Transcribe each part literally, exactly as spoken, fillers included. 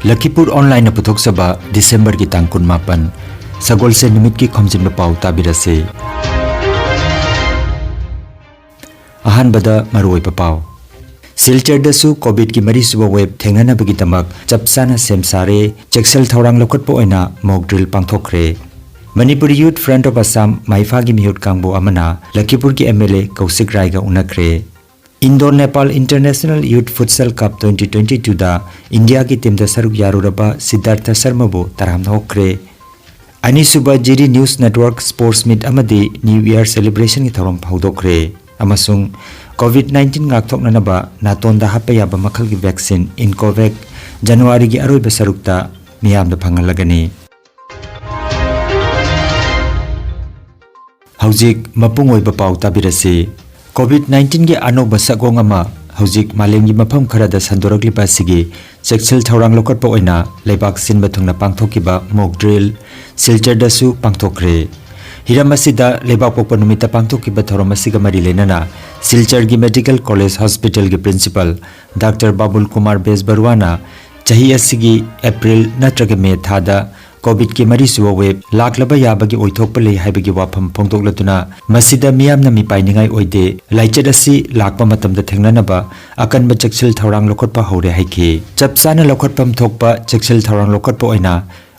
ꯂꯈꯤꯄꯨꯔ ꯑꯣꯟꯂꯥꯏꯟꯅ ꯄꯨꯊꯣꯛꯆꯕ ꯗꯤꯁꯦꯝꯕꯔꯒꯤ ꯇꯥꯡ ꯀꯨꯟꯃꯥꯄꯟ, ꯁꯒꯣꯜꯁꯦꯟ ꯅꯨꯃꯤꯠꯀꯤ ꯈꯣꯝꯖꯤꯟꯕ ꯄꯥꯎ ꯇꯥꯕꯤꯔꯁꯤ꯫ ꯑꯍꯥꯟꯕꯗ ꯃꯔꯨꯑꯣꯏꯕ ꯄꯥꯎ꯫ ꯁꯤꯜꯆꯔꯗꯁꯨ ꯀꯣꯚꯤꯗꯀꯤ ꯃꯔꯤꯁꯨꯕ ꯋꯦꯕ ꯊꯦꯡꯅꯅꯕꯒꯤꯗꯃꯛ ꯆꯞ ꯆꯥꯅ ꯁꯦꯝ ꯁꯥꯔꯦ, ꯆꯦꯛꯁꯤꯜ ꯊꯧꯔꯥꯡ ꯂꯧꯈꯠꯄ ꯑꯣꯏꯅ ꯃꯣꯛ ꯗ꯭ꯔꯤꯜ ꯄꯥꯡꯊꯣꯛꯈ꯭ꯔꯦ꯫ Manipur youth front of Assam, ꯃꯥꯏꯐꯥꯒꯤ ꯃꯤꯍꯨꯠ ꯀꯥꯡꯕꯨ ꯑꯃꯅ ꯂꯈꯤꯄꯨꯔꯒꯤ ꯑꯦꯝ ꯑꯦꯜ ꯑꯦ ꯀꯧꯁꯤꯛ ꯔꯥꯏꯒ ꯎꯅꯈ꯭ꯔꯦ꯫ Indo Nepal international youth futsal cup twenty twenty ꯇꯨꯗ ꯏꯟꯗꯤꯌꯥꯒꯤ ꯇꯤꯝꯗ ꯁꯔꯨꯛ ꯌꯥꯔꯨꯔꯕ ꯁꯤꯗꯥꯔꯊ ꯁꯔꯃꯕꯨ ꯇꯔꯥꯝꯅ ꯑꯣꯛꯈ꯭ꯔꯦ꯫ ꯑꯅꯤꯁꯨꯕ Jiri news network sports meet ꯑꯃꯗꯤ ꯅ꯭ꯌꯨ ꯏꯌꯔ ꯁꯦꯂꯦꯕ꯭ꯔꯦꯁꯟꯒꯤ ꯊꯧꯔꯝ ꯍꯧꯗꯣꯛꯈ꯭ꯔꯦ꯫ ꯑꯃꯁꯨꯡ ꯀꯣꯚꯤꯗ ꯅꯥꯏꯟꯇꯤꯟ ꯉꯥꯛꯊꯣꯛꯅꯅꯕ ꯅꯥꯇꯣꯟꯗ ꯍꯥꯞꯄ ꯌꯥꯕ ꯃꯈꯜꯒꯤ ꯚꯦꯛꯁꯤꯟ ꯏꯟꯀꯣꯚꯦꯛ ꯖꯅꯋꯥꯔꯤꯒꯤ ꯑꯔꯣꯏꯕ ꯁꯔꯨꯛꯇ ꯃꯤꯌꯥꯝꯗ ꯐꯪꯍꯜꯂꯒꯅꯤ꯫ ꯍꯧꯖꯤꯛ ꯃꯄꯨꯡ ꯑꯣꯏꯕ ꯄꯥꯎ ꯇꯥꯕꯤꯔꯁꯤ꯫ ꯀꯣꯚꯤꯗ ꯅꯥꯏꯟꯇꯤꯟꯒꯤ ꯑꯅꯧꯕ ꯁꯛꯑꯣꯡ ꯑꯃ ꯍꯧꯖꯤꯛ ꯃꯥꯂꯦꯝꯒꯤ ꯃꯐꯝ ꯈꯔꯗ ꯁꯟꯗꯣꯔꯛꯂꯤꯕ ꯑꯁꯤꯒꯤ ꯆꯦꯛꯁꯤꯜ ꯊꯧꯔꯥꯡ ꯂꯧꯈꯠꯄ ꯑꯣꯏꯅ ꯂꯩꯕꯥꯛ ꯁꯤꯟꯕ ꯊꯨꯡꯅ ꯄꯥꯡꯊꯣꯛꯈꯤꯕ ꯃꯣꯛ ꯗ꯭ꯔꯤꯜ ꯁꯤꯜꯆꯔꯗꯁꯨ ꯄꯥꯡꯊꯣꯛꯈ꯭ꯔꯦ꯫ ꯍꯤꯔꯝ ꯑꯁꯤꯗ ꯂꯩꯕꯥꯛꯄꯣꯛꯄ ꯅꯨꯃꯤꯠꯇ ꯄꯥꯡꯊꯣꯛꯈꯤꯕ ꯊꯧꯔꯝ ꯑꯁꯤꯒ ꯃꯔꯤ ꯂꯩꯅꯅ ꯁꯤꯜꯆꯔꯒꯤ ꯃꯦꯗꯤꯀꯦꯜ ꯀꯣꯂꯦꯖ ꯍꯣꯁꯄꯤꯇꯥꯜꯒꯤ ꯄ꯭ꯔꯤꯟꯁꯤꯄꯥꯜ ꯗꯥꯛꯇꯔ ꯕꯥꯕꯨꯜ ꯀꯨꯃꯥꯔ ꯕꯦꯖꯕꯔꯨꯋꯥꯅ ꯆꯍꯤ ꯑꯁꯤꯒꯤ ꯑꯦꯄ꯭ꯔꯤꯜ ꯅꯠꯇ꯭ꯔꯒ ꯃꯦ ꯊꯥꯗ ꯀꯣꯚꯤꯗꯀꯤ ꯃꯔꯤꯁꯨꯕ ꯋꯦꯕ ꯂꯥꯛꯂꯕ ꯌꯥꯕꯒꯤ ꯑꯣꯏꯊꯣꯛꯄ ꯂꯩ ꯍꯥꯏꯕꯒꯤ ꯋꯥꯐꯝ ꯐꯣꯡꯗꯣꯛꯂꯗꯨꯅ, ꯃꯁꯤꯗ ꯃꯤꯌꯥꯝꯅ ꯃꯤꯄꯥꯏꯅꯤꯡꯉꯥꯏ ꯑꯣꯏꯗꯦ, ꯂꯥꯏꯆꯠ ꯑꯁꯤ ꯂꯥꯛꯄ ꯃꯇꯝꯗ ꯊꯦꯡꯅꯅꯕ ꯑꯀꯟꯕ ꯆꯦꯛꯁꯤꯜ ꯊꯧꯔꯥꯡ ꯂꯧꯈꯠꯄ ꯍꯧꯔꯦ ꯍꯥꯏꯈꯤ꯫ ꯆꯞ ꯆꯥꯅ ꯂꯧꯈꯠꯐꯝ ꯊꯣꯛꯄ ꯆꯦꯛꯁꯤꯜ ꯊꯧꯔꯥꯡ ꯂꯧꯈꯠꯄ ꯑꯣꯏꯅ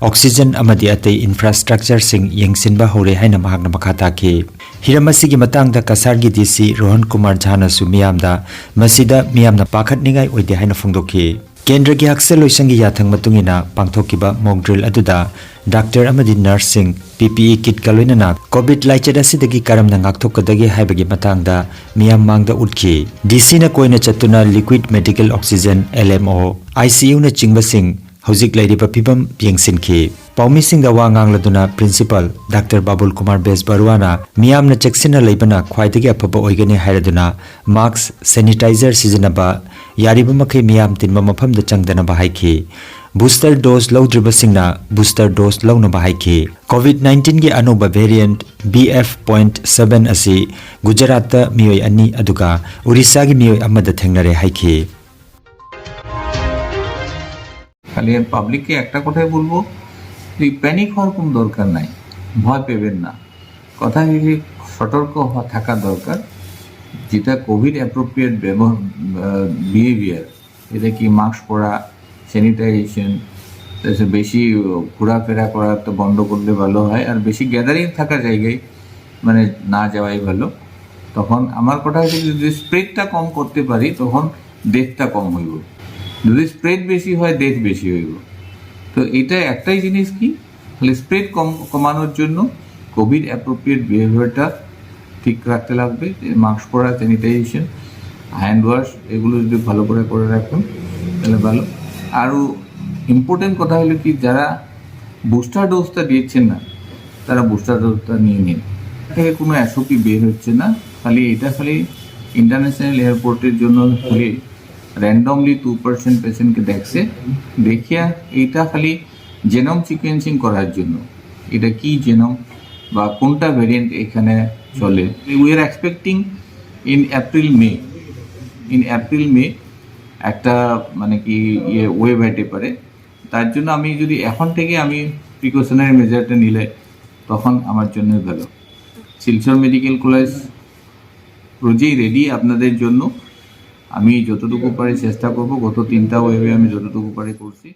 ꯑꯣꯛꯁꯤꯖꯟ ꯑꯃꯗꯤ ꯑꯇꯩ ꯏꯟꯐ꯭ꯔꯥꯁ꯭ꯇ꯭ꯔꯛꯆꯔꯁꯤꯡ ꯌꯦꯡꯁꯤꯟꯕ ꯍꯧꯔꯦ ꯍꯥꯏꯅ ꯃꯍꯥꯛꯅ ꯃꯈꯥ ꯇꯥꯈꯤ꯫ ꯍꯤꯔꯝ ꯑꯁꯤꯒꯤ ꯃꯇꯥꯡꯗ ꯀꯁꯥꯔꯒꯤ ꯗꯤ ꯁꯤ ꯔꯣꯍꯟ ꯀꯨꯃꯥꯔ ꯖꯥꯅꯁꯨ ꯃꯤꯌꯥꯝꯗ ꯃꯁꯤꯗ ꯃꯤꯌꯥꯝꯅ ꯄꯥꯈꯠꯅꯤꯡꯉꯥꯏ ꯑꯣꯏꯗꯦ ꯍꯥꯏꯅ ꯐꯣꯡꯗꯣꯛꯈꯤ꯫ ꯀꯦꯟꯗ꯭ꯔꯒꯤ ꯍꯛꯁꯦꯜ ꯂꯣꯏꯁꯪꯒꯤ ꯌꯥꯊꯪ ꯃꯇꯨꯡ ꯏꯟꯅ ꯄꯥꯡꯊꯣꯛꯈꯤꯕ ꯃꯣꯛ ꯗ꯭ꯔꯤꯜ ꯑꯗꯨꯗ ꯗꯥꯛꯇꯔ ꯑꯃꯗꯤ ꯅꯔꯁꯁꯤꯡ, ꯄꯤ ꯄꯤ ꯏ ꯀꯤꯠꯀ ꯂꯣꯏꯅꯅ ꯀꯣꯚꯤꯗ ꯂꯥꯏꯆꯠ ꯑꯁꯤꯗꯒꯤ ꯀꯔꯝꯅ ꯉꯥꯛꯊꯣꯛꯀꯗꯒꯦ ꯍꯥꯏꯕꯒꯤ ꯃꯇꯥꯡꯗ ꯃꯤꯌꯥꯝ ꯃꯥꯡꯗ ꯎꯠꯈꯤ꯫ ꯗꯤ ꯁꯤꯅ ꯀꯣꯏꯅ ꯆꯠꯇꯨꯅ liquid medical ꯑꯣꯛꯁꯤꯖꯟ, L M O, I C ꯌꯨꯅꯆꯤꯡꯕꯁꯤꯡ ꯍꯧꯖꯤꯛ ꯂꯩꯔꯤꯕ ꯐꯤꯚꯝ ꯌꯦꯡꯁꯤꯟꯈꯤ꯫ ꯄꯥꯎꯃꯤꯁꯤꯡꯗ ꯋꯥ ꯉꯥꯡꯂꯗꯨꯅ ꯄ꯭ꯔꯤꯟꯁꯤꯄꯥꯜ ꯗꯥꯛꯇꯔ ꯕꯥꯕꯨꯜ ꯀꯨꯃꯥꯔ ꯕꯦꯖꯕꯔꯨꯋꯥꯅ ꯃꯤꯌꯥꯝꯅ ꯆꯦꯛꯁꯤꯟꯅ ꯂꯩꯕꯅ ꯈ꯭ꯋꯥꯏꯗꯒꯤ ꯑꯐꯕ ꯑꯣꯏꯒꯅꯤ ꯍꯥꯏꯔꯗꯨꯅ ꯃꯥꯛꯁ, ꯁꯦꯅꯤꯇꯥꯏꯖꯔ ꯁꯤꯖꯤꯟꯅꯕ, ꯌꯥꯔꯤꯕ ꯃꯈꯩ ꯃꯤꯌꯥꯝ ꯇꯤꯟꯕ ꯃꯐꯝꯗ ꯆꯪꯗꯅꯕ ꯍꯥꯏꯈꯤ꯫ ꯕꯨꯁꯇꯔ ꯗꯣꯖ ꯂꯧꯗ꯭ꯔꯤꯕꯁꯤꯡꯅ ꯕꯨꯁꯇꯔ ꯗꯣꯖ ꯂꯧꯅꯕ ꯍꯥꯏꯈꯤ꯫ ꯀꯣꯚꯤꯗ ꯅꯥꯏꯟꯇꯤꯟꯒꯤ ꯑꯅꯧꯕ ꯚꯦꯔꯤꯌꯦꯟꯠ ꯕꯤ ꯑꯦꯐ ꯄꯣꯏꯟꯠ ꯁꯚꯦꯟ ꯑꯁꯤ ꯒꯨꯖꯔꯥꯠꯇ ꯃꯤꯑꯣꯏ ꯑꯅꯤ ꯑꯗꯨꯒ ꯎꯔꯤꯁꯥꯒꯤ ꯃꯤꯑꯣꯏ ꯑꯃꯗ ꯊꯦꯡꯅꯔꯦ ꯍꯥꯏꯈꯤ꯫ তাহলে পাবলিককে একটা কথাই বলবো, যে প্যানিক হওয়ার কোনো দরকার নাই, ভয় পেবেন না। কথা হচ্ছে সতর্ক হওয়া থাকা দরকার। যেটা কোভিড অ্যাপ্রোপ্রিয়েট ব্যবহার, বিহেভিয়ার, এটা কি মাস্ক পরা, স্যানিটাইজেশন, তারপরে বেশি ঘোরাফেরা করা তো বন্ধ করলে ভালো হয়। আর বেশি গ্যাদারিং থাকা জায়গায় মানে না যাওয়াই ভালো। তখন আমার কথা হচ্ছে, যদি স্প্রেডটা কম করতে পারি, তখন ডেথটা কম হইব। যদি স্প্রেড বেশি হয়, ডেথ বেশি হইব। তো এটা একটাই জিনিস কি, তাহলে স্প্রেড কম কমানোর জন্য কোভিড অ্যাপ্রোপ্রিয়েট বিহেভিয়ারটা ঠিক রাখতে লাগবে। মাস্ক পরা, স্যানিটাইজেশন, হ্যান্ড ওয়াশ, এগুলো যদি ভালো করে করে রাখেন, তাহলে ভালো। আরও ইম্পর্টেন্ট কথা হলো কি, যারা বুস্টার ডোজটা দিচ্ছেন না, তারা বুস্টার ডোজটা নিয়ে নিন। এর থেকে কোনো এসওপি বের হচ্ছে না, খালি এটা খালি ইন্টারন্যাশনাল এয়ারপোর্টের জন্য খালি র্যান্ডমলি টু পার্সেন্ট পেশেন্টকে দেখছে, দেখিয়া এইটা খালি জেনোম সিকোয়েন্সিং করার জন্য, এটা কি জেনোম বা কোনটা ভেরিয়েন্ট এখানে চলে। We are expecting in April May, in April May একটা মানে কি ইয়ে ওয়েভ হতে পারে। তার জন্য আমি যদি এখন থেকে আমি প্রিকশনারি মেজারটা নিলে তখন আমার জন্য ভালো। শিলচর মেডিকেল কলেজ রোজই রেডি আপনাদের জন্য। আমি যতটুকু পারি চেষ্টা করব, গত তিনটা ওয়েভে আমি যতটুকু পারি করছি।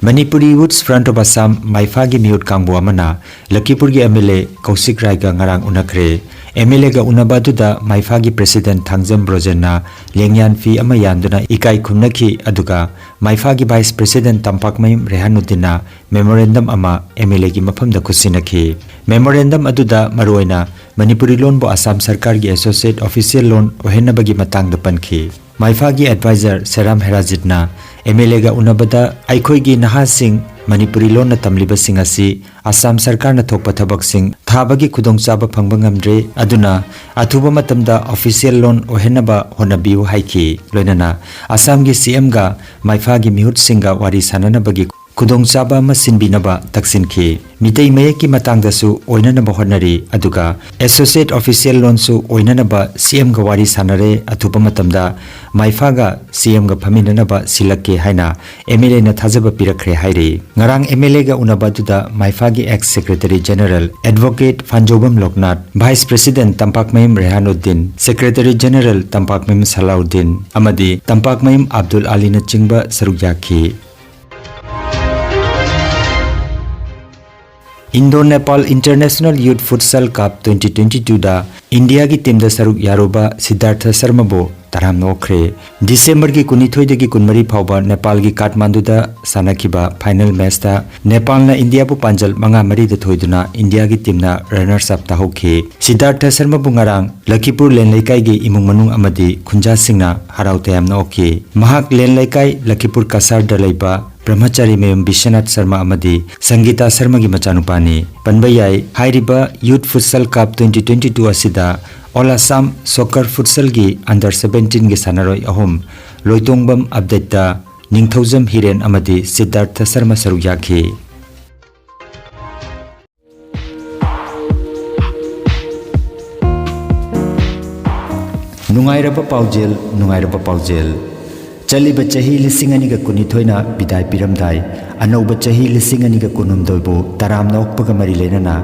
Manipuri Youths Front of Assam ꯃꯥꯏꯐꯥꯒꯤ ꯃꯤꯍꯨꯠ ꯀꯥꯡꯕꯨ ꯑꯃꯅ ꯂꯈꯤꯄꯨꯔꯒꯤ ꯑꯦꯝ ꯑꯦꯜ ꯑꯦ ꯀꯧꯁꯤꯛ ꯔꯥꯏꯒ ꯉꯔꯥꯡ ꯎꯅꯈ꯭ꯔꯦ꯫ ꯑꯦꯝ ꯑꯦꯜ ꯑꯦꯒ ꯎꯅꯕ ꯑꯗꯨꯗ ꯃꯥꯏꯐꯥꯒꯤ ꯄ꯭ꯔꯦꯁꯤꯗꯦꯟꯠ ꯊꯥꯡꯖꯝ ꯕ꯭ꯔꯣꯖꯦꯟꯅ ꯂꯦꯡꯌꯥꯟ ꯐꯤ ꯑꯃ ꯌꯥꯟꯗꯨꯅ ꯏꯀꯥꯏ ꯈꯨꯝꯅꯈꯤ, ꯑꯗꯨꯒ ꯃꯥꯏꯐꯥꯒꯤ ꯚꯥꯏꯁ ꯄ꯭ꯔꯦꯁꯤꯗꯦꯟꯠ ꯇꯝꯄꯥꯛꯃꯌꯨꯝ ꯔꯦꯍꯥꯅꯨꯗꯤꯟꯅ ꯃꯦꯃꯣꯔꯦꯟꯗꯝ ꯑꯃ ꯑꯦꯝ ꯑꯦꯜ ꯑꯦꯒꯤ ꯃꯐꯝꯗ ꯈꯨꯠꯁꯤꯟꯅꯈꯤ꯫ ꯃꯦꯃꯣꯔꯦꯟꯗꯝ ꯑꯗꯨꯗ ꯃꯔꯨꯑꯣꯏꯅ ꯃꯅꯤꯄꯨꯔꯤ ꯂꯣꯟꯕꯨ ꯑꯁꯥꯝ ꯁꯔꯀꯥꯔꯒꯤ ꯑꯦꯁꯣꯁꯤꯌꯦꯠ ꯑꯣꯐꯤꯁꯤꯌꯦꯜ ꯂꯣꯟ ꯑꯣꯏꯍꯟꯅꯕꯒꯤ ꯃꯇꯥꯡꯗ ꯄꯟꯈꯤ꯫ ꯃꯥꯏꯐꯥꯒꯤ ꯑꯦꯗꯚꯥꯏꯖꯔ ꯁꯦꯔꯥꯝ ꯍꯦꯔꯥꯖꯤꯠꯅ ꯑꯦꯝ ꯑꯦꯜ ꯑꯦꯒ ꯎꯅꯕꯗ ꯑꯩꯈꯣꯏꯒꯤ ꯅꯍꯥꯁꯤꯡ ꯃꯅꯤꯄꯨꯔꯤ ꯂꯣꯟꯅ ꯇꯝꯂꯤꯕꯁꯤꯡ ꯑꯁꯤ ꯑꯁꯥꯝ ꯁꯔꯀꯥꯔꯅ ꯊꯣꯛꯄ ꯊꯕꯛꯁꯤꯡ ꯊꯥꯕꯒꯤ ꯈꯨꯗꯣꯡꯆꯥꯕ ꯐꯪꯕ ꯉꯝꯗ꯭ꯔꯦ, ꯑꯗꯨꯅ ꯑꯊꯨꯕ ꯃꯇꯝꯗ official ꯂꯣꯟ ꯑꯣꯏꯍꯟꯅꯕ ꯍꯣꯠꯅꯕꯤꯌꯨ ꯍꯥꯏꯈꯤ꯫ ꯂꯣꯏꯅꯅ ꯑꯁꯥꯝꯒꯤ ꯁꯤ ꯑꯦꯝꯒ ꯃꯥꯏꯐꯥꯒꯤ ꯃꯤꯍꯨꯠꯁꯤꯡꯒ ꯋꯥꯔꯤ ꯁꯥꯅꯅꯕꯒꯤ ꯈꯨꯗꯣꯡꯆꯥꯕ ꯑꯃ ꯁꯤꯟꯕꯤꯅꯕ ꯇꯛꯁꯤꯟꯈꯤ꯫ ꯃꯤꯇꯩ ꯃꯌꯦꯛꯀꯤ ꯃꯇꯥꯡꯗꯁꯨ ꯑꯣꯏꯅꯅꯕ ꯍꯣꯠꯅꯔꯤ, ꯑꯗꯨꯒ associate official ꯂꯣꯟꯁꯨ ꯑꯣꯏꯅꯅꯕ ꯁꯤ ꯑꯦꯝꯒ ꯋꯥꯔꯤ ꯁꯥꯅꯔꯦ꯫ ꯑꯊꯨꯕ ꯃꯇꯝꯗ ꯃꯥꯏꯐꯥꯒ ꯁꯤ ꯑꯦꯝꯒ ꯐꯝꯃꯤꯟꯅꯅꯕ ꯁꯤꯜꯂꯛꯀꯦ ꯍꯥꯏꯅ ꯑꯦꯝ ꯑꯦꯜ ꯑꯦꯅ ꯊꯥꯖꯕ ꯄꯤꯔꯛꯈ꯭ꯔꯦ ꯍꯥꯏꯔꯤ꯫ ꯉꯔꯥꯡ ꯑꯦꯝ ꯑꯦꯜ ꯑꯦꯒ ꯎꯅꯕ ꯑꯗꯨꯗ ꯃꯥꯏꯐꯥꯒꯤ ex secretary general advocate ꯐꯥꯟꯖꯧꯕꯝ ꯂꯣꯛꯅꯥꯊ, vice president ꯇꯝꯄꯥꯛꯃꯌꯨꯝ ꯔꯦꯍꯥꯅꯨꯗꯤꯟ, secretary general ꯇꯝꯄꯥꯛꯃꯌꯨꯝ ꯁꯂꯥꯎꯗꯤꯟ ꯑꯃꯗꯤ ꯇꯝꯄꯥꯛꯃꯌꯨꯝ ꯑꯕꯗꯨꯜ ꯑꯂꯤꯅꯆꯤꯡꯕ ꯁꯔꯨꯛ ꯌꯥꯈꯤ꯫ Indo Nepal International Youth Futsal Cup twenty twenty-twoꯗ ꯏꯟꯗꯤꯌꯥꯒꯤ ꯇꯤꯝꯗ ꯁꯔꯨꯛ ꯌꯥꯔꯨꯕ ꯁꯤꯗꯥꯔꯊ ꯁꯔꯃꯕꯨ ꯇꯔꯥꯝꯅ ꯑꯣꯛꯈ꯭ꯔꯦ꯫ ꯗꯤꯁꯦꯝꯕꯔꯒꯤ ꯀꯨꯟꯅꯤꯊꯣꯏꯗꯒꯤ ꯀꯨꯟꯃꯔꯤ ꯐꯥꯎꯕ ꯅꯦꯄꯥꯜꯒꯤ ꯀꯥꯊꯃꯥꯟꯗꯨꯗ ꯁꯥꯟꯅꯈꯤꯕ ꯐꯥꯏꯅꯦꯜ ꯃꯦꯆꯇ ꯅꯦꯄꯥꯜꯅ ꯏꯟꯗꯤꯌꯥꯕꯨ ꯄꯥꯟꯖꯜ ꯃꯉꯥ ꯃꯔꯤꯗ ꯊꯣꯏꯗꯨꯅ ꯏꯟꯗꯤꯌꯥꯒꯤ ꯇꯤꯝꯅ ꯔꯅꯔꯁ ꯑꯞ ꯇꯥꯍꯧꯈꯤ꯫ ꯁꯤꯗꯥꯔꯊ ꯁꯔꯃꯕꯨ ꯉꯔꯥꯡ ꯂꯈꯤꯄꯨꯔ ꯂꯦꯟ ꯂꯩꯀꯥꯏꯒꯤ ꯏꯃꯨꯡ ꯃꯅꯨꯡ ꯑꯃꯗꯤ ꯈꯨꯟꯖꯥꯁꯤꯡꯅ ꯍꯔꯥꯎ ꯇꯌꯥꯝꯅ ꯑꯣꯛꯈꯤ꯫ ꯃꯍꯥꯛ ꯂꯦꯟ ꯂꯩꯀꯥꯏ ꯂꯈꯤꯄꯨꯔ ꯀꯁꯥꯔꯗ ꯂꯩꯕ ꯕ꯭ꯔꯍꯃꯆꯥꯔꯤ ꯃꯌꯨꯝ ꯕꯤꯁ꯭ꯋꯅꯥꯊ ꯁꯔꯃ ꯑꯃꯗꯤ ꯁꯪꯒꯤꯇꯥ ꯁꯔꯃꯒꯤ ꯃꯆꯥꯅꯨꯄꯥꯅꯤ꯫ ꯄꯟꯕ ꯌꯥꯏ, ꯍꯥꯏꯔꯤꯕ Youth Futsal Cup twenty twenty-two ꯑꯁꯤꯗ All Assam Soccer Futsalꯒꯤ under seventeenꯒꯤ ꯁꯥꯟꯅꯔꯣꯏ ꯑꯍꯨꯝ, ꯂꯣꯏꯇꯣꯡꯕꯝ ꯑꯕꯗꯦꯠꯇ, ꯅꯤꯡꯊꯧꯖꯝ ꯍꯤꯔꯦꯟ ꯑꯃꯗꯤ ꯁꯤꯗꯥꯔꯊ ꯁꯔꯃ ꯁꯔꯨꯛ ꯌꯥꯈꯤ꯫ ꯅꯨꯡꯉꯥꯏꯔꯕ ꯄꯥꯎꯖꯦꯜ, ꯅꯨꯡꯉꯥꯏꯔꯕ ꯄꯥꯎꯖꯦꯜ꯫ ꯆꯠꯂꯤꯕ ꯆꯍꯤ ꯂꯤꯁꯤꯡ ꯑꯅꯤꯒ ꯀꯨꯟꯅꯤꯊꯣꯏꯅ ꯕꯤꯗꯥꯏ ꯄꯤꯔꯝꯗꯥꯏ, ꯑꯅꯧꯕ ꯆꯍꯤ ꯂꯤꯁꯤꯡ ꯑꯅꯤꯒ ꯀꯨꯟꯍꯨꯝꯗꯣꯏꯕꯨ ꯇꯔꯥꯝꯅ ꯑꯣꯛꯄꯒ ꯃꯔꯤ ꯂꯩꯅꯅ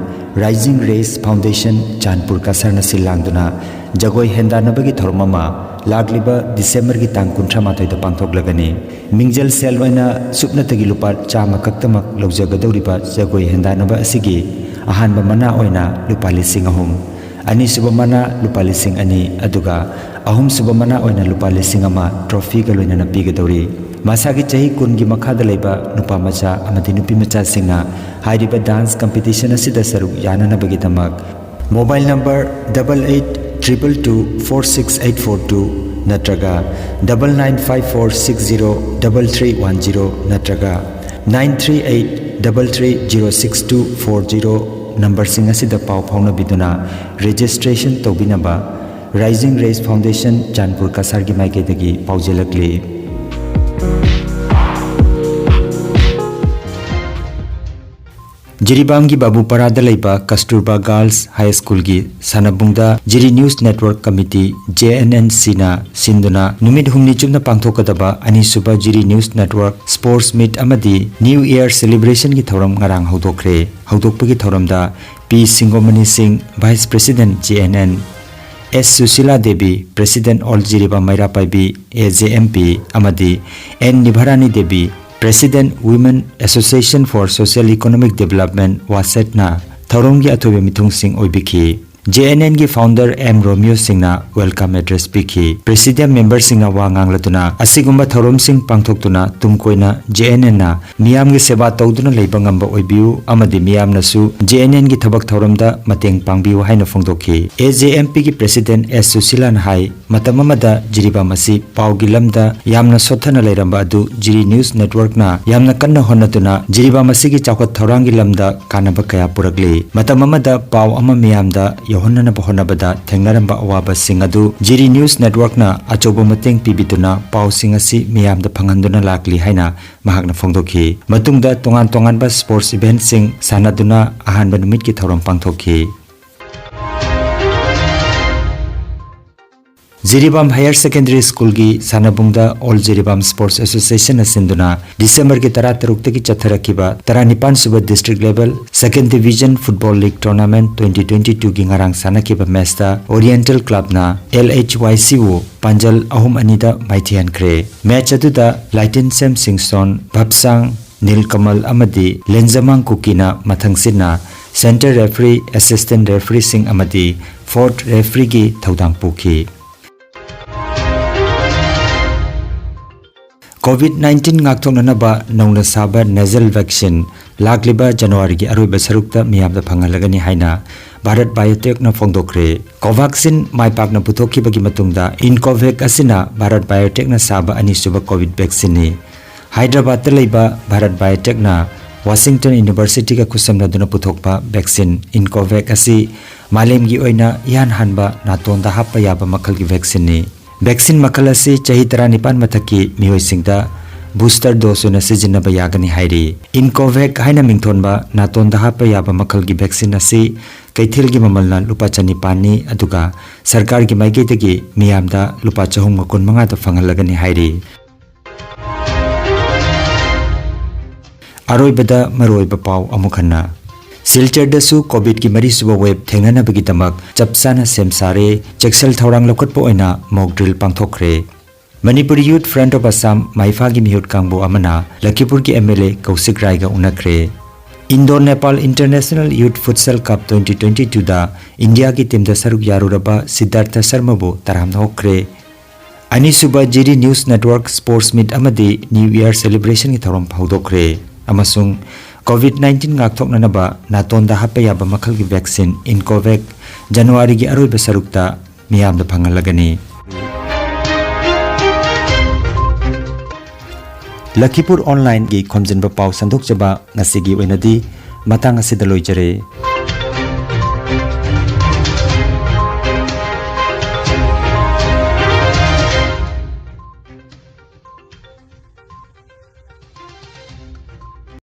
Rising Rays Foundation ꯆꯥꯟꯄꯨꯔ ꯀꯁꯔꯅ ꯁꯤꯜ ꯂꯥꯡꯗꯨꯅ ꯖꯒꯣꯏ ꯍꯦꯟꯗꯥꯟꯅꯕꯒꯤ ꯊꯧꯔꯝ ꯑꯃ ꯂꯥꯛꯂꯤꯕ ꯗꯤꯁꯦꯝꯕꯔꯒꯤ ꯇꯥꯡ ꯀꯨꯟꯊ꯭ꯔꯥ ꯃꯥꯊꯣꯏꯗ ꯄꯥꯡꯊꯣꯛꯂꯒꯅꯤ꯫ ꯃꯤꯡꯖꯦꯜ ꯁꯦꯜ ꯑꯣꯏꯅ ꯁꯨꯞꯅꯇꯒꯤ ꯂꯨꯄꯥ ꯆꯥꯝꯃ ꯈꯛꯇꯃꯛ ꯂꯧꯖꯒꯗꯧꯔꯤꯕ ꯖꯒꯣꯏ ꯍꯦꯟꯗꯥꯟꯅꯕ ꯑꯁꯤꯒꯤ ꯑꯍꯥꯟꯕ ꯃꯅꯥ ꯑꯣꯏꯅ ꯂꯨꯄꯥ ꯂꯤꯁꯤꯡ ꯑꯍꯨꯝ, ꯑꯅꯤꯁꯨꯕ ꯃꯅꯥ ꯂꯨꯄꯥ ꯂꯤꯁꯤꯡ ꯑꯅꯤ, ꯑꯗꯨꯒ ꯑꯍꯨꯝꯁꯨꯕ ꯃꯅꯥ ꯑꯣꯏꯅ ꯂꯨꯄꯥ ꯂꯤꯁꯤꯡ ꯑꯃ trophyꯒ ꯂꯣꯏꯅꯅ ꯄꯤꯒꯗꯧꯔꯤ꯫ ꯃꯁꯥꯒꯤ ꯆꯍꯤ ꯀꯨꯟꯒꯤ ꯃꯈꯥꯗ ꯂꯩꯕ ꯅꯨꯄꯥ ꯃꯆꯥ ꯑꯃꯗꯤ ꯅꯨꯄꯤ ꯃꯆꯥꯁꯤꯡꯅ ꯍꯥꯏꯔꯤꯕ dance competition ꯑꯁꯤꯗ ꯁꯔꯨꯛ ꯌꯥꯅꯅꯕꯒꯤꯗꯃꯛ mobile number double eight triple two four six eight four two ꯅꯠꯇ꯭ꯔꯒ double nine five four six zero double three one zero ꯅꯠꯇ꯭ꯔꯒ Nine three eight double three zero six two four zero numberꯁꯤꯡ ꯑꯁꯤꯗ ꯄꯥꯎ ꯐꯥꯎꯅꯕꯤꯗꯨꯅ registration ꯇꯧꯕꯤꯅꯕ Rising Rays Foundation, ꯆꯥꯟꯄꯨꯔ ꯀꯁꯥꯔꯒꯤ ꯃꯥꯏꯀꯩꯗꯒꯤ ꯄꯥꯎꯖꯦꯜꯂꯛꯂꯤ꯫ ꯖꯤꯔꯤꯕꯥꯝꯒꯤ ꯕꯥꯕꯨꯄꯥꯔꯥꯗ ꯂꯩꯕ ꯀꯁꯇꯨꯔꯕꯥ girls high ꯁ꯭ꯀꯨꯜꯒꯤ ꯁꯥꯟꯅꯕꯨꯡꯗ Jiri news network committee, J N N ꯁꯤꯅ ꯁꯤꯟꯗꯨꯅ ꯅꯨꯃꯤꯠ ꯍꯨꯝꯅꯤ ꯆꯨꯞꯅ ꯄꯥꯡꯊꯣꯛꯀꯗꯕ ꯑꯅꯤꯁꯨꯕ Jiri news network sports meet ꯑꯃꯗꯤ ꯅ꯭ꯌꯨ ꯏꯌꯔ ꯁꯦꯂꯦꯕ꯭ꯔꯦꯁꯟꯒꯤ ꯊꯧꯔꯝ ꯉꯔꯥꯡ ꯍꯧꯗꯣꯛꯈ꯭ꯔꯦ꯫ ꯍꯧꯗꯣꯛꯄꯒꯤ ꯊꯧꯔꯝꯗ P Singkomani Singh, vice president, J N N, S Sushila Devi, president all Jiribam Meira Paibi, A J M P, ꯑꯃꯗꯤ N Nibharani Devi, president, Women Association for Social Economic Development, ꯋꯥꯁꯦꯠꯅ ꯊꯧꯔꯝꯒꯤ ꯑꯊꯣꯏꯕ ꯃꯤꯊꯨꯡꯁꯤꯡ ꯑꯣꯏꯕꯤꯈꯤ꯫ ꯖꯦ ꯑꯦꯟ ꯑꯦꯟꯒꯤ ꯐꯥꯎꯟꯗꯔ ꯑꯦꯝ ꯔꯣꯃꯤꯌꯣ ꯁꯤꯡꯅ ꯋꯦꯜꯀꯝ ꯑꯦꯗ꯭ꯔꯦꯁ ꯄꯤꯈꯤ꯫ ꯄ꯭ꯔꯦꯁꯤꯗꯦꯟꯠ ꯃꯦꯝꯕꯔꯁꯤꯡꯅ ꯋꯥ ꯉꯥꯡꯂꯗꯨꯅ ꯑꯁꯤꯒꯨꯝꯕ ꯊꯧꯔꯝꯁꯤꯡ ꯄꯥꯡꯊꯣꯛꯇꯨꯅ ꯇꯨꯡ ꯀꯣꯏꯅ ꯖꯦ ꯑꯦꯟ ꯑꯦꯟꯅ ꯃꯤꯌꯥꯝꯒꯤ ꯁꯦꯕꯥ ꯇꯧꯗꯨꯅ ꯂꯩꯕ ꯉꯝꯕ ꯑꯣꯏꯕꯤꯌꯨ ꯑꯃꯗꯤ ꯃꯤꯌꯥꯝꯅꯁꯨ ꯖꯦ ꯑꯦꯟ ꯑꯦꯟꯒꯤ ꯊꯕꯛ ꯊꯧꯔꯝꯗ ꯃꯇꯦꯡ ꯄꯥꯡꯕꯤꯌꯨ ꯍꯥꯏꯅ ꯐꯣꯡꯗꯣꯛꯈꯤ꯫ ꯑꯦ ꯖꯦ ꯑꯦꯝ ꯄꯤꯒꯤ ꯄ꯭ꯔꯦꯁꯤꯗꯦꯟꯠ ꯑꯦꯁ ꯁꯨꯁꯤꯂꯥꯅ ꯍꯥꯏ, ꯃꯇꯝ ꯑꯃꯗ ꯖꯤꯔꯤꯕꯥꯝ ꯑꯁꯤ ꯄꯥꯎꯒꯤ ꯂꯝꯗ ꯌꯥꯝꯅ ꯁꯣꯠꯊꯅ ꯂꯩꯔꯝꯕ ꯑꯗꯨ ꯖꯤꯔꯤ ꯅ꯭ꯌꯨꯁ ꯅꯦꯠꯋꯔꯛꯅ ꯌꯥꯝꯅ ꯀꯟꯅ ꯍꯣꯠꯅꯗꯨꯅ ꯖꯤꯔꯤꯕꯥꯝ ꯑꯁꯤꯒꯤ ꯆꯥꯎꯈꯠ ꯊꯧꯔꯥꯡꯒꯤ ꯂꯝꯗ ꯀꯥꯟꯅꯕ ꯀꯌꯥ ꯄꯨꯔꯛꯂꯤ꯫ ꯃꯇꯝ ꯑꯃꯗ ꯄꯥꯎ ꯑꯃ ꯃꯤꯌꯥꯝꯗ ꯌꯧꯍꯟꯅꯅꯕ ꯍꯣꯠꯅꯕꯗ ꯊꯦꯡꯅꯔꯝꯕ ꯑꯋꯥꯕꯁꯤꯡ ꯑꯗꯨ ꯖꯤꯔꯤ ꯅ꯭ꯌꯨꯁ ꯅꯦꯠꯋꯔꯛꯅ ꯑꯆꯧꯕ ꯃꯇꯦꯡ ꯄꯤꯕꯤꯗꯨꯅ ꯄꯥꯎꯁꯤꯡ ꯑꯁꯤ ꯃꯤꯌꯥꯝꯗ ꯐꯪꯍꯟꯗꯨꯅ ꯂꯥꯛꯂꯤ ꯍꯥꯏꯅ ꯃꯍꯥꯛꯅ ꯐꯣꯡꯗꯣꯛꯈꯤ꯫ ꯃꯇꯨꯡꯗ ꯇꯣꯉꯥꯟ ꯇꯣꯉꯥꯟꯕ ꯁ꯭ꯄꯣꯔꯠꯁ ꯏꯚꯦꯟꯠꯁꯤꯡ ꯁꯥꯟꯅꯗꯨꯅ ꯑꯍꯥꯟꯕ ꯅꯨꯃꯤꯠꯀꯤ ꯊꯧꯔꯝ ꯄꯥꯡꯊꯣꯛꯈꯤ꯫ ꯖꯤꯔꯤꯕꯥꯝ ꯍꯥꯌꯔ ꯁꯦꯀꯦꯟꯗꯔꯤ ꯁ꯭ꯀꯨꯜꯒꯤ ꯁꯥꯟꯅꯕꯨꯡꯗ ꯑꯣꯜ ꯖꯤꯔꯤꯕꯥꯝ ꯁ꯭ꯄꯣꯔꯠꯁ ꯑꯦꯁꯣꯁꯤꯌꯦꯁꯟꯅ ꯁꯤꯟꯗꯨꯅ ꯗꯤꯁꯦꯝꯕꯔꯒꯤ ꯇꯔꯥꯇꯔꯨꯛꯇꯒꯤ ꯆꯠꯊꯔꯛꯈꯤꯕ ꯇꯔꯥꯅꯤꯄꯥꯟ ꯁꯨꯕ district level second division football league tournament twenty twenty ꯇꯨꯒꯤ ꯉꯔꯥꯡ ꯁꯥꯟꯅꯈꯤꯕ ꯃꯦꯆꯇ ꯑꯣꯔꯤꯌꯦꯟꯇꯦꯜ ꯀ꯭ꯂꯕꯅ ꯑꯦꯜ ꯑꯩꯆ ꯋꯥꯏ ꯁꯤꯕꯨ ꯄꯥꯟꯖꯜ ꯑꯍꯨꯝ ꯑꯅꯤꯗ ꯃꯥꯏꯊꯤꯍꯟꯈ꯭ꯔꯦ꯫ ꯃꯦꯆ ꯑꯗꯨꯗ ꯂꯥꯏꯇꯤꯟꯁꯦꯝ ꯁꯤꯡꯁꯣꯟ, ꯚꯞꯁꯥꯡ, ꯅꯤꯜꯀꯃꯜ ꯑꯃꯗꯤ ꯂꯦꯟꯖꯃꯥꯡ ꯀꯨꯀꯤꯅ ꯃꯊꯪꯁꯤꯠꯅ ꯁꯦꯟꯇꯔ ꯔꯦꯐ꯭ꯔꯤ, ꯑꯦꯁꯤꯁꯇꯦꯟꯠ ꯔꯦꯐ꯭ꯔꯤꯁꯤꯡ ꯑꯃꯗꯤ ꯐꯣꯔꯠ ꯔꯦꯐ꯭ꯔꯤꯒꯤ ꯊꯧꯗꯥꯡ ꯄꯨꯈꯤ꯫ ꯀꯣꯚꯤꯗ ꯅꯥꯏꯟꯇꯤꯟ ꯉꯥꯛꯊꯣꯛꯅꯅꯕ ꯅꯧꯅ ꯁꯥꯕ ꯅꯦꯖꯜ ꯚꯦꯛꯁꯤꯟ ꯂꯥꯛꯂꯤꯕ ꯖꯅꯋꯥꯔꯤꯒꯤ ꯑꯔꯣꯏꯕ ꯁꯔꯨꯛꯇ ꯃꯤꯌꯥꯝꯗ ꯐꯪꯍꯜꯂꯒꯅꯤ ꯍꯥꯏꯅ ꯚꯥꯔꯠ ꯕꯥꯏꯑꯣꯇꯦꯛꯅ ꯐꯣꯡꯗꯣꯛꯈ꯭ꯔꯦ꯫ ꯀꯣꯚꯥꯛꯁꯤꯟ ꯃꯥꯏ ꯄꯥꯛꯅ ꯄꯨꯊꯣꯛꯈꯤꯕꯒꯤ ꯃꯇꯨꯡꯗ ꯏꯟꯀꯣꯚꯦꯛ ꯑꯁꯤꯅ ꯚꯥꯔꯠ ꯕꯥꯏꯑꯣꯇꯦꯛꯅ ꯁꯥꯕ ꯑꯅꯤꯁꯨꯕ ꯀꯣꯚꯤꯗ ꯚꯦꯛꯁꯤꯟꯅꯤ꯫ ꯍꯥꯏꯗ꯭ꯔꯕꯥꯗꯇ ꯂꯩꯕ ꯚꯥꯔꯠ ꯕꯥꯌꯣꯇꯦꯛꯅ ꯋꯥꯁꯤꯡꯇꯟ ꯌꯨꯅꯤꯚꯔꯁꯤꯇꯤꯒ ꯈꯨꯠꯁꯝꯅꯗꯨꯅ ꯄꯨꯊꯣꯛꯄ ꯚꯦꯛꯁꯤꯟ ꯏꯟꯀꯣꯚꯦꯛ ꯑꯁꯤ ꯃꯥꯂꯦꯝꯒꯤ ꯑꯣꯏꯅ ꯏꯍꯥꯟ ꯍꯥꯟꯕ ꯅꯥꯇꯣꯟꯗ ꯍꯥꯞꯄ ꯌꯥꯕ ꯃꯈꯜꯒꯤ ꯚꯦꯛꯁꯤꯟꯅꯤ꯫ ꯚꯦꯛꯁꯤꯟ ꯃꯈꯜ ꯑꯁꯤ ꯆꯍꯤ ꯇꯔꯥꯅꯤꯄꯥꯟ ꯃꯊꯛꯀꯤ ꯃꯤꯑꯣꯏꯁꯤꯡꯗ ꯕꯨꯁꯇꯔ ꯗꯣꯁ ꯑꯣꯏꯅ ꯁꯤꯖꯤꯟꯅꯕ ꯌꯥꯒꯅꯤ ꯍꯥꯏꯔꯤ꯫ ꯏꯟꯀꯣꯚꯦꯛ ꯍꯥꯏꯅ ꯃꯤꯡꯊꯣꯟꯕ ꯅꯥꯇꯣꯟꯗ ꯍꯥꯞꯄ ꯌꯥꯕ ꯃꯈꯜꯒꯤ ꯚꯦꯛꯁꯤꯟ ꯑꯁꯤ ꯀꯩꯊꯦꯜꯒꯤ ꯃꯃꯜꯅ ꯂꯨꯄꯥ ꯆꯅꯤꯄꯥꯟꯅꯤ, ꯑꯗꯨꯒ ꯁꯔꯀꯥꯔꯒꯤ ꯃꯥꯏꯀꯩꯗꯒꯤ ꯃꯤꯌꯥꯝꯗ ꯂꯨꯄꯥ ꯆꯍꯨꯝꯒ ꯀꯨꯟꯃꯉꯥꯗ ꯐꯪꯍꯜꯂꯒꯅꯤ ꯍꯥꯏꯔꯤ꯫ ꯑꯔꯣꯏꯕꯗ ꯃꯔꯨꯑꯣꯏꯕ ꯄꯥꯎ ꯑꯃꯨꯛ ꯍꯟꯅ꯫ ꯁꯤꯜꯆꯔꯗꯁꯨ ꯀꯣꯚꯤꯗꯀꯤ ꯃꯔꯤꯁꯨꯕ ꯋꯦꯕ ꯊꯦꯡꯅꯅꯕꯒꯤꯗꯃꯛ ꯆꯞ ꯆꯥꯅ ꯁꯦꯝ ꯁꯥꯔꯦ, ꯆꯦꯛꯁꯤꯜ ꯊꯧꯔꯥꯡ ꯂꯧꯈꯠꯄ ꯑꯣꯏꯅ ꯃꯣꯛ ꯗ꯭ꯔꯤꯜ ꯄꯥꯡꯊꯣꯛꯈ꯭ꯔꯦ꯫ Manipur youth front of Assam ꯃꯥꯏꯐꯥꯒꯤ ꯃꯤꯍꯨꯠ ꯀꯥꯡꯕꯨ ꯑꯃꯅ ꯂꯈꯤꯄꯨꯔꯒꯤ ꯑꯦꯝ ꯑꯦꯜ ꯑꯦ ꯀꯧꯁꯤꯛ ꯔꯥꯏꯒ ꯎꯅꯈ꯭ꯔꯦ꯫ Indo Nepal international youth futsal cup twenty twenty ꯇꯨꯗ ꯏꯟꯗꯤꯌꯥꯒꯤ ꯇꯤꯝꯗ ꯁꯔꯨꯛ ꯌꯥꯔꯨꯔꯕ ꯁꯤꯗꯥꯔꯊ ꯁꯔꯃꯕꯨ ꯇꯔꯥꯝꯅ ꯑꯣꯛꯈ꯭ꯔꯦ꯫ ꯑꯅꯤꯁꯨꯕ G D news network sports meet ꯑꯃꯗꯤ ꯅ꯭ꯌꯨ ꯏꯌꯔ ꯁꯦꯂꯦꯕ꯭ꯔꯦꯁꯟꯒꯤ ꯊꯧꯔꯝ ꯍꯧꯗꯣꯛꯈ꯭ꯔꯦ, ꯑꯃꯁꯨꯡ ꯀꯣꯚꯤꯗ ꯅꯥꯏꯟꯇꯤꯟ ꯉꯥꯛꯊꯣꯛꯅꯅꯕ ꯅꯥꯇꯣꯟꯗ ꯍꯥꯞꯄ ꯌꯥꯕ ꯃꯈꯜꯒꯤ ꯚꯦꯛꯁꯤꯟ ꯏꯟꯀꯣꯚꯦꯛ ꯖꯅꯋꯥꯔꯤꯒꯤ ꯑꯔꯣꯏꯕ ꯁꯔꯨꯛꯇ ꯃꯤꯌꯥꯝꯗ ꯐꯪꯍꯜꯂꯒꯅꯤ꯫ ꯂꯈꯤꯄꯨꯔ ꯑꯣꯟꯂꯥꯏꯟꯒꯤ ꯈꯣꯝꯖꯤꯟꯕ ꯄꯥꯎ ꯁꯟꯗꯣꯛꯆꯕ ꯉꯁꯤꯒꯤ ꯑꯣꯏꯅꯗꯤ ꯃꯇꯥꯡ ꯑꯁꯤꯗ ꯂꯣꯏꯖꯔꯦ꯫